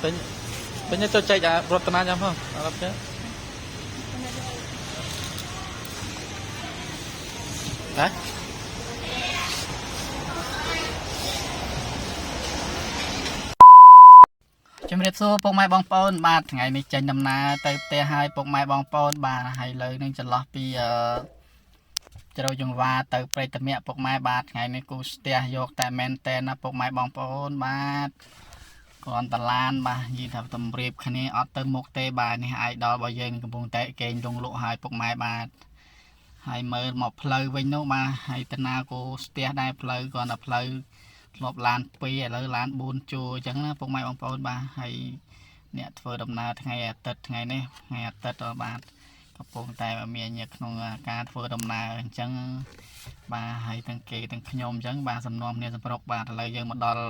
ពេញពេញចូលចែកអារតនាញ៉ាំផងអត់ទេហ៎ ជំរាបសួរពុកម៉ែបងប្អូនបាទថ្ងៃនេះចេញដំណើរទៅផ្ទះហើយពុកម៉ែបងប្អូនបាទហើយលើនឹងចន្លោះពីអឺជ្រោយចង្វាទៅព្រៃតមៈពុកម៉ែបាទថ្ងៃនេះគូស្ទះយកតែមែនតែនណាពុកម៉ែបងប្អូនបាទគ្រាន់តឡានបាទនិយាយថាតម្រៀបគ្នាអត់ទៅមុខទេបាទនេះអាយដល់របស់យើងកំពុងតែគេងលងលក់ហើយពុកម៉ែបាទហើយមើលមកផ្លូវវិញនោះបាទហើយតាណាគូស្ទះដែរផ្លូវគ្រាន់តែផ្លូវ ធ្លាប់ឡាន2ឥឡូវឡាន4ជួរអញ្ចឹងណាពុកម៉ែបងប្អូនបាទហើយអ្នកធ្វើដំណើរថ្ងៃអាទិត្យថ្ងៃនេះថ្ងៃអាទិត្យបាទកំពុងតែមាននៅក្នុងការធ្វើដំណើរអញ្ចឹងបាទហើយទាំងគេទាំងខ្ញុំអញ្ចឹងបាទសំណុំគ្នាសម្រុកបាទឥឡូវយើងមកដល់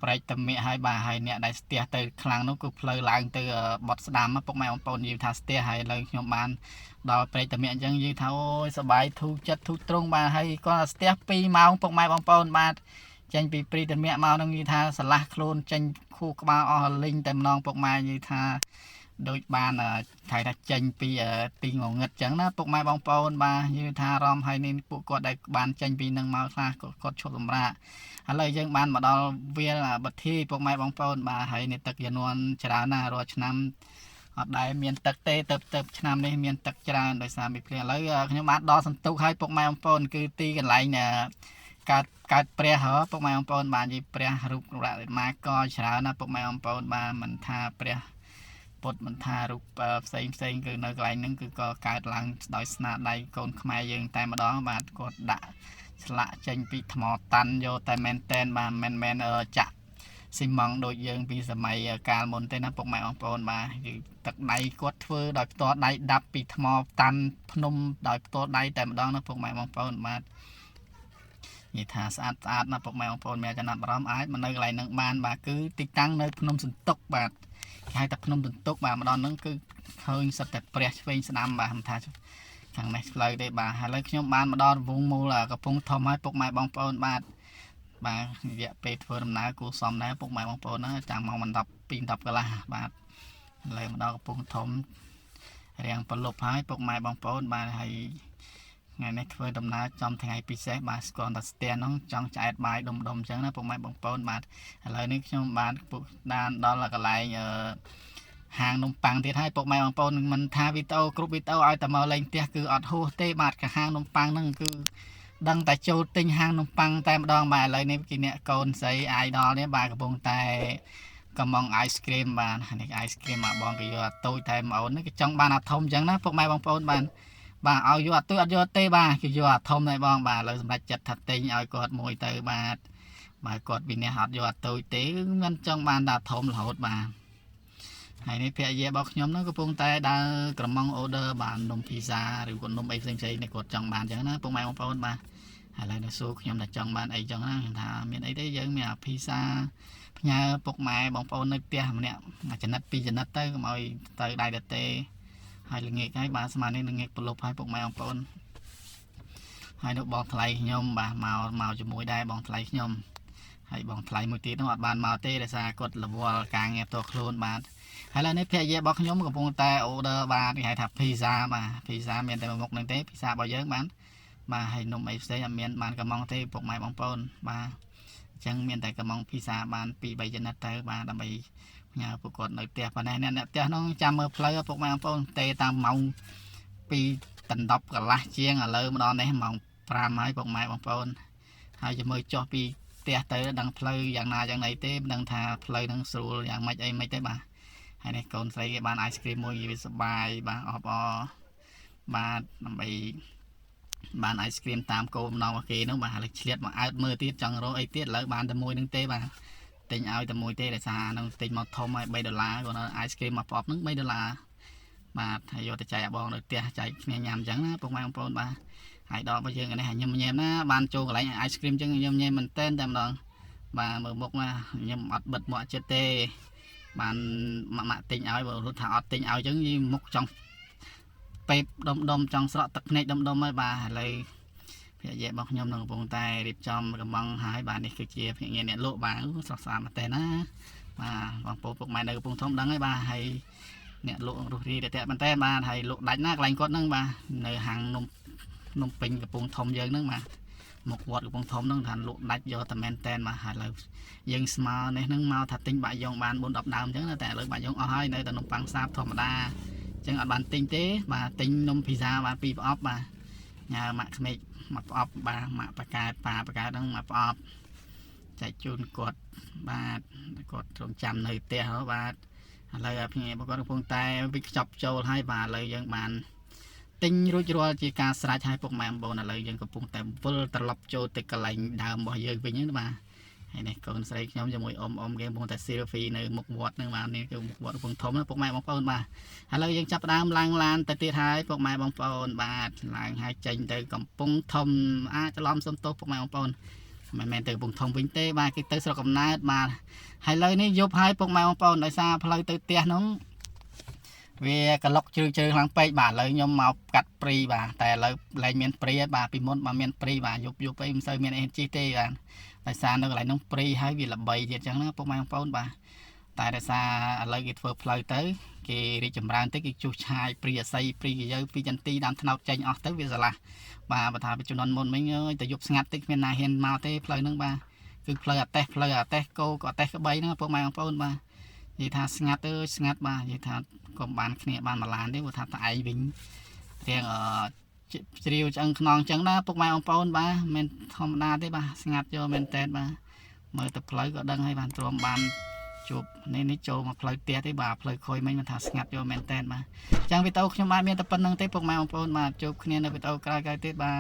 ប្រែកតមៈហើយបាទហើយអ្នកដែលស្ទះទៅខ្លាំងនោះគឺផ្លូវឡើងទៅបត់ស្ដាំពុកម៉ែបងប្អូននិយាយថាស្ទះហើយឥឡូវខ្ញុំបានដល់ប្រែកតមៈអញ្ចឹងនិយាយថាអូយសប្បាយធូរចិត្តធូរត្រង់បាទហើយគាត់ស្ទះ2ម៉ោងពុកម៉ែបងប្អូនបាទ ចេញពីព្រីតមៈមកនឹងនិយាយថាស្រឡះខ្លួនចេញខួរក្បាលអស់លីងតែម្ដងពុកម៉ែនិយាយថាដូចបានថៃថាចេញពីទីងងឹតចឹងណាពុកម៉ែបងប្អូនបាទនិយាយថាអារម្មណ៍ហើយនេះពួកគាត់ដែលបានចេញពីនឹងមកខ្លះគាត់ឈប់សម្រាកឥឡូវយើងបានមកដល់វាលបធីពុកម៉ែបងប្អូនបាទហើយនេះទឹកជំនន់ច្រើនណាស់រាល់ឆ្នាំអត់ដែលមានទឹកទេទៅទៅឆ្នាំនេះមានទឹកច្រើនដោយសារមានភ្លៀងឥឡូវខ្ញុំបានដល់សន្ទុកហើយពុកម៉ែបងប្អូនគឺទីកន្លែងកើតកើតព្រះហ៎ពុកម៉ែបងប្អូនបាទនិយាយព្រះរូបរតមាកច្រើនណាស់ពុកម៉ែបងប្អូនបាទមិនថាព្រះពុទ្ធមិនថារូបផ្សេងផ្សេងគឺនៅកន្លែងហ្នឹងគឺក៏កើតឡើងដោយស្នាដៃកូនខ្មែរយើងតែម្ដងបាទគាត់ដាក់ឆ្លាក់ចេញពីថ្មតាន់យកតែមែនតែនបាទមិនមែនចាក់ស៊ីម៉ង់ដូចយើងពីសម័យកាលមុនទេណាពុកម៉ែបងប្អូនបាទគឺទឹកដៃគាត់ធ្វើដោយផ្ទាល់ដៃដាប់ពីថ្មតាន់ភ្នំដោយផ្ទាល់ដៃតែម្ដងណាពុកម៉ែបងប្អូនបាទ និយាយថាស្អាតស្អាតណាស់ពុកម៉ែបងប្អូនមានចំណាប់អារម្មណ៍អាចមកនៅកន្លែងហ្នឹងបានបាទគឺទីតាំងនៅភ្នំសន្ទុកបាទគេហៅថាភ្នំសន្ទុកបាទម្ដងហ្នឹងគឺឃើញសិតតែព្រះឆ្វេងស្ដាំបាទមិនថាខាងនេះផ្លូវទេបាទឥឡូវខ្ញុំបានមកដល់រង្វង់មូលកំពង់ធំហើយពុកម៉ែបងប្អូនបាទបាទរយៈពេលធ្វើដំណើរគួរសមដែរពុកម៉ែបងប្អូនណាចាំម៉ោង10 2 10កន្លះបាទឥឡូវមកដល់កំពង់ធំរៀងប្រលប់ហើយពុកម៉ែបងប្អូនបាទហើយ ថ្ងៃនេះធ្វើដំណើរចំថ្ងៃពិសេសបាទស្គាល់តែស្ទះហ្នឹងចង់ឆ្អែតបាយដុំដុំអញ្ចឹងណាពុកម៉ែបងប្អូនបាទឥឡូវនេះខ្ញុំបានពុកដានដល់កន្លែងអឺហាងនំប៉័ងទៀតហើយពុកម៉ែបងប្អូនមិនថាវីដេអូគ្រប់វីដេអូឲ្យតែមកលេងផ្ទះគឺអត់ហួសទេបាទកាហាងនំប៉័ងហ្នឹងគឺដឹងតែចូលទិញហាងនំប៉័ងតែម្ដងបាទឥឡូវនេះគេអ្នកកូនស្រីអាយដល់នេះបាទកំពុងតែកំង ice cream បាទនេះ ice cream មកបងគេយកអាតូចតែមកអូននេះគេចង់បានអាធំអញ្ចឹងណាពុកម៉ែបងប្អូនបាទ បាទឲ្យយកអាទូចអត់យកទេបាទគេយកអាធំដែរបងបាទឥឡូវសម្រាប់ចិត្តថាទិញឲ្យគាត់មួយទៅបាទបាទគាត់វិនិច្ឆ័យអត់យកអាទូចទេគឺមិនចង់បានតែអាធំរហូតបាទហើយនេះភរិយារបស់ខ្ញុំនោះកំពុងតែដើរក្រម៉ង order បាទនំភីសាឬក៏នំអីផ្សេងផ្សេងនេះគាត់ចង់បានអញ្ចឹងណាពុកម៉ែបងប្អូនបាទឥឡូវនៅសួរខ្ញុំថាចង់បានអីចឹងណាខ្ញុំថាមានអីទេយើងមានអាភីសាផ្ញើពុកម៉ែបងប្អូននៅផ្ទះម្នាក់មួយចំណិតពីរចំណិតទៅកុំឲ្យទៅដៃទៅទេ ហើយល្ងាចហើយបាទស្មាននេះល្ងាចប្រលប់ហើយពុកម៉ែបងប្អូនហើយនោះបងថ្លៃខ្ញុំបាទមកមកជាមួយដែរបងថ្លៃខ្ញុំហើយបងថ្លៃមួយទៀតនោះអត់បានមកទេដោយសារគាត់រវល់ការងារផ្ទាល់ខ្លួនបាទហើយឥឡូវនេះភរិយារបស់ខ្ញុំកំពុងតែ order បាទគេហៅថា pizza បាទ pizza មានតែមួយមុខនឹងទេ pizza របស់យើងបាទបាទហើយនំអីផ្សេងអត់មានបានកំងទេពុកម៉ែបងប្អូនបាទអញ្ចឹងមានតែកំង pizza បាន2 3ចំណិតទៅបាទដើម្បី ញ៉ាពួកគាត់នៅផ្ទះប៉ុណ្ណេះអ្នកផ្ទះនោះចាំមើលផ្លូវពុកម៉ែបងប្អូនទេតាមម៉ោង2ដណ្ដប់កន្លះជាងឥឡូវម្ដងនេះម៉ោង5ហើយពុកម៉ែបងប្អូនហើយจะមើលចុះពីផ្ទះទៅដឹងផ្លូវយ៉ាងណាយ៉ាងណីទេមិនដឹងថាផ្លូវហ្នឹងស្រួលយ៉ាងម៉េចអីម៉េចទេបាទហើយនេះកូនស្រីគេបានអាយស្គ្រីមមួយវាសប្បាយបាទអបអរបាទដើម្បីបានអាយស្គ្រីមតាមគោលបំណងរបស់គេនោះបាទឥឡូវឆ្លៀតមកអើតមើលទៀតចង់រកអីទៀតឥឡូវបានតែមួយនឹងទេបាទ ទិញឲ្យតែមួយទេដោយសារនឹងទិញមកធំហើយ3ដុល្លារគាត់ ice cream មកប្រអប់ហ្នឹង3ដុល្លារបាទហើយយកទៅចែកឲ្យបងនៅផ្ទះចែកគ្នាញ៉ាំអញ្ចឹងណាពុកម៉ែបងប្អូនបាទហើយដល់របស់យើងនេះញឹមញែមណាបានចូលកន្លែង ice cream អញ្ចឹងញឹមញែមមែនតែនតែម្ដងបាទមើលមុខណាញឹមអត់បិទមាត់ចិត្តទេបានម៉ាក់ម៉ាក់ទិញឲ្យបើរត់ថាអត់ទិញឲ្យអញ្ចឹងមុខចង់ពេបដុំដុំចង់ស្រក់ទឹកភ្នែកដុំដុំហើយបាទឥឡូវ ភរិយារបស់ខ្ញុំនឹងកំពុងតែរៀបចំកំងហើយបាទនេះគឺជាភ្នាក់ងារអ្នកលក់បាទស្រស់ស្អាតមែនតើណា បាទបងប្អូនពុកម៉ែនៅកំពង់ធំដឹងហើយបាទហើយអ្នកលក់រស់រាយតែមែនតើបាទហើយលក់ដាច់ណាកន្លែងគាត់ហ្នឹងបាទនៅហាងនំនំពេញកំពង់ធំយើងហ្នឹងបាទមុខវត្តកំពង់ធំហ្នឹងថាលក់ដាច់យកតែមែនតែនបាទហើយឥឡូវយើងស្មើនេះហ្នឹងមកថាទិញបាក់យ៉ងបាន4 10ដើមអញ្ចឹងតែឥឡូវបាក់យ៉ងអស់ហើយនៅតែនំប៉័ងសាបធម្មតាអញ្ចឹងអត់បានទិញទេបាទទិញនំភីសាបាន2ប្រអប់បាទញ៉ាម៉ាក់ក្មេកមួយប្រអប់បាទម៉ាក់បកែប៉ាបកែហ្នឹងមួយប្រអប់ចែកជូនគាត់បាទគាត់រងចាំនៅផ្ទះហ៎បាទឥឡូវភ្ញាក់គាត់កំពុងតែវិខ្ចប់ចូលហើយបាទឥឡូវយើងបានទិញរួចរាល់ជាការស្រេចហើយពុកម៉ែបងប្អូនឥឡូវយើងកំពុងតែវិលត្រឡប់ចូលទៅកន្លែងដើមរបស់យើងវិញហ្នឹងបាទហើយនេះកូនស្រីខ្ញុំជាមួយអ៊ំអ៊ំគេកំពុងតែ selfie នៅមុខវត្តហ្នឹងបាទនេះគឺមុខវត្តកំពង់ធំណាពុកម៉ែបងប្អូនបាទឥឡូវយើងចាប់ផ្ដើមឡើងឡានទៅទៀតហើយពុកម៉ែបងប្អូនបាទឡើងហើយចេញទៅកំពង់ធំអាចច្រឡំសុំទោសពុកម៉ែបងប្អូនមិនមែនទៅកំពង់ធំវិញទេបាទគឺទៅស្រុកកំណើតបាទហើយឥឡូវនេះយប់ហើយពុកម៉ែបងប្អូនដោយសារផ្លូវទៅផ្ទះហ្នឹងវាក្លុកជ្រៅជ្រៅខ្លាំងពេកបាទឥឡូវខ្ញុំមកកាត់ព្រីបាទតែឥឡូវលែងមានព្រីហើយបាទពីមុនបាទមានព្រីបាទយប់យប់អីមិនសូវមានអីជិះទេបាទដោយសារនៅកន្លែងហ្នឹងព្រីហើយវាល្បីទៀតអញ្ចឹងណាពុកម៉ែបងប្អូនបាទតែដោយសារឥឡូវគេធ្វើផ្លូវទៅគេរីកចម្រើនទៅគេជួសឆាយព្រីអាស័យព្រីកាយើព្រីចន្ទីដើមថ្នោតចេញអស់ទៅវាស្រឡះបាទបើថាពីជំនាន់មុនវិញអើយតែយប់ស្ងាត់តិចគ្មានណាហ៊ានមកទេផ្លូវហ្នឹងបាទគឺផ្លូវអាតេសផ្លូវអាតេសគោក៏អាតេសក្បីហ្នឹងពុកម៉ែបងប្អូនបាទនិយាយថាស្ងាត់អើយស្ងាត់បាទនិយាយថាក៏បានគ្នាបានមួយឡានទេព្រោះថាតែឯងវិញរៀងអឺជ្រាវឆ្អឹងខ្នងអញ្ចឹងណាពុកម៉ែបងប្អូនបាទមិនធម្មតាទេបាទស្ងាត់យកមែនតើបាទមើលទៅផ្លូវក៏ដឹងហើយបានទ្រាំបានជួបនេះនេះចូលមកផ្លូវផ្ទះទេបាទផ្លូវខុយមិញមិនថាស្ងាត់យកមែនតើបាទអញ្ចឹងវីដេអូខ្ញុំបាទមានតែប៉ុណ្្នឹងទេពុកម៉ែបងប្អូនបាទជួបគ្នានៅវីដេអូក្រោយៗទៀតបាទ។